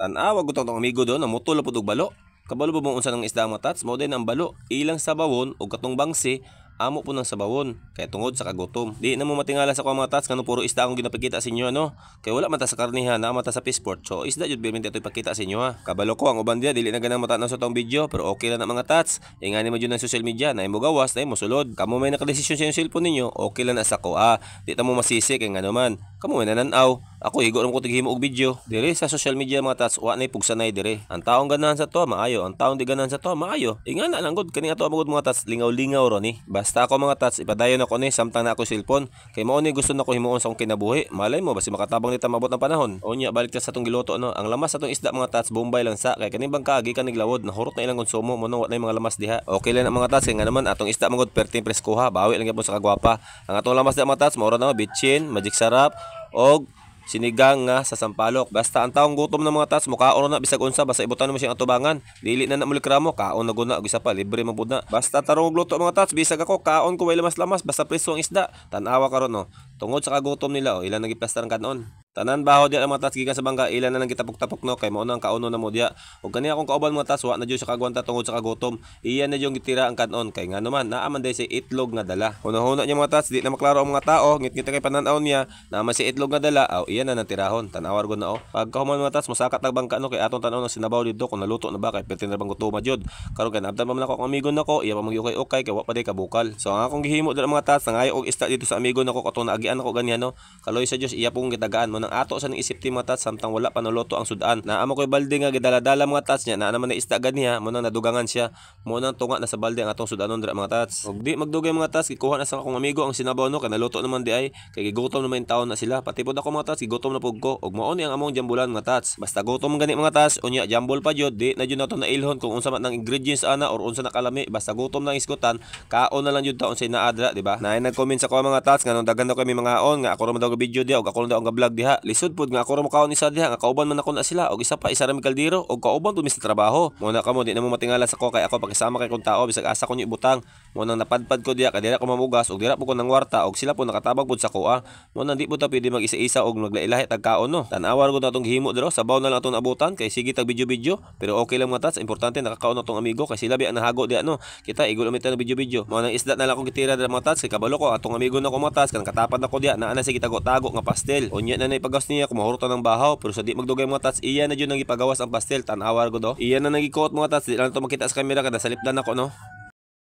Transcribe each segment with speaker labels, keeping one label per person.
Speaker 1: Tan-awa gud tong amigo do, namutol na pud og balo. Kabalo ba mo unsa nang isda, mga tats? Mao din ang balo. Ilang sabawon og katong bangsi amo po ng sabawon kay tungod sa kagutom. Di na mo matingala sa ko, mga tats, ngano puro isda akong ginapakita sa inyo, ano. Kay wala man ta sa karnihan, naa man ta sa fishport. So isda jud birminti ato ipakita sa inyo, ha. Kabalo ko ang uban diya dili na ganang mata sa tong video, pero okay lang na, mga tats. Ingani mo jud ang social media, na mo gawas, na mo sulod. Kamo may nakadesisyon sa inyong cellphone ninyo, okay lang na sa ko, ah. Di ta mo masisi kay ngano man. Kamo may nananaw. Ako higo ra ko tighimo og video. Dire sa social media, mga tats, wa nay pugsanay dire. Ang taong ganahan sa to maayo, ang taong di ganahan sa to maayo. Ingana lang gud kani ato amagod, mga tats, lingaw-lingaw ro ni. Basta ako, mga tats, ipadayon ako ni samtang na ako cellphone. Kay mao ni gusto nako himuon sa akong kinabuhi. Malay mo basi makatabang nita mabot ang panahon. Unya balik ta sa atong giluto, no. Ang lamas sa atong isda, mga tats, bombay lang sa kay kaning bangka gikan niglawod, nahurot na ilang konsumo mo nang wa na mga lamas diha. Okay lang na, mga tats, kay nga naman atong isda magod perting preskoha, bawi lang gyapon sa kagwapa. Ang atong lamas diha, mga tats, mao ra na bitchin, Magic Sarap og sinigang nga sa sampalok. Basta ang taong gutom ng mga tats, mukaon na bisag unsa basta ibutan mo siyang atubangan. Dili na na mulikramo, kaon na guna og isa pa, libre man pud na. Basta tarong og luto, mga tats, bisag ako kaon ko way lamas-lamas basta presko ang isda. Tan-awa karon, no. Tungod sa kagutom nila, oh, ilan nagiplastar ang kanon. Tanan baho diya ang mga tats gikan sa bangka, ilan na lang gitapok-tapok, no, kay mao na ang kaunon na mo diya. Ug kani akong kauban, mga tats, wa na jud siya kagwanta tungod sa kagutom. Iya na jud gitira ang kanon kay ngano man naa man day say itlog nga dala. Hunahuna niya, mga tats, di na maklaro ang mga tao, ngit-ngit kay panan-aw niya, naa man si itlog nga dala, aw iya na nang tirahon. Tan-awar gud na, oh. Pagkahuman, mga tats, mosakat tag bangka, no, kay atong tan-aw ng sinabaw didto kung naluto na ba kay perti na bang gutoma jud. Karon kay naabtan pa man ako ang amigo nako, iya pa magyukay-ukay kay wa pa day kabukal. So ang akong gihimo dira, mga tats, nangayo og isda dito sa amigo nako katong naagian nako ganyan, no. Kaloy sa Dios iya pong gitagaan mo nang ato sa ning isip ti, mga tats, samtang wala pa naluto ang sudan. Naa mo koy balde nga gidala-dala, mga tats, niya naa naman na isda ganiha mo nang nadugangan siya. Mo nang tunga na sa balde ang atong sudanon dira, mga tats. Og di magdugay, mga tats, gikuha na sa akong amigo ang sinabaw, no, kay naluto naman di ay kay gigutom naman taon na sila. Pati pod ako, mga tats, gigutom na pud ko. Ug mao ni ang among jambulan, mga tats. Basta gutom gani, mga tats, unya jambol pa jud, di na jud nato nailhon kung unsa man ang ingredients ana or unsa na kalami, basta gutom na ang isgutan, kaon na lang jud ta unsay naa dira, di ba? Naay nag-comment sa ko, mga tats, nga nung daghan daw kami mga on nga ako ra man daw video diha ug ako ra daw ang vlog diha. Lisod pod nga ako ra mokaon isa diha nga kauban man ako na sila og isa pa isa ra mi kaldero og kauban pud mi sa trabaho. Mo na kamo di na mo matingala sa ko kay ako pakisama kay kong tao bisag asa ko niyo ibutang. Mo nang napadpad ko diha kay dira ko mamugas og dira po ko nangwarta og sila po nakatabang pud sa ko, ah. Mo nang di po ta pwede mag-isa-isa og maglailahi tag kaon, no. Tan-awar gud atong gihimo dira, sabaw na lang atong abutan kay sige tag video-video, pero okay lang, mga tats, importante nakakaon atong amigo kay sila bi ang nahago diha, no. Kita igol umita ng video-video. Mo nang isda na lang akong gitira dira, mga tats, kay kabalo ko atong amigo na ko, mga tats, kanang katapad nako diha naa na sige tago-tago nga pastel. Unya na naipagawas niya kung mahurutan ng bahaw, pero sa di magdugay, mga tats, iya na jud nang ipagawas ang pastel. Tan-awar gud, oh. Iya na nagikuot, mga tats, di lang to makita sa kamera kada salipdan ako, no.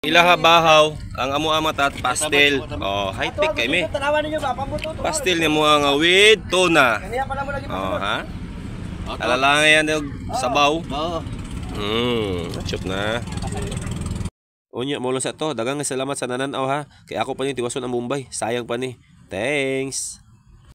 Speaker 1: Ilaha bahaw, ang amo ama tat pastel. Oh, high tech kay mi. Pastel ni mo nga with tuna. Oh, ha? Alala yan og sabaw.
Speaker 2: Oo.
Speaker 1: Chup na. Unya mo lang sa to. Daghang salamat sa nananaw, ha. Kay ako pa ni tiwason ang Mumbai. Sayang pa ni. Thanks.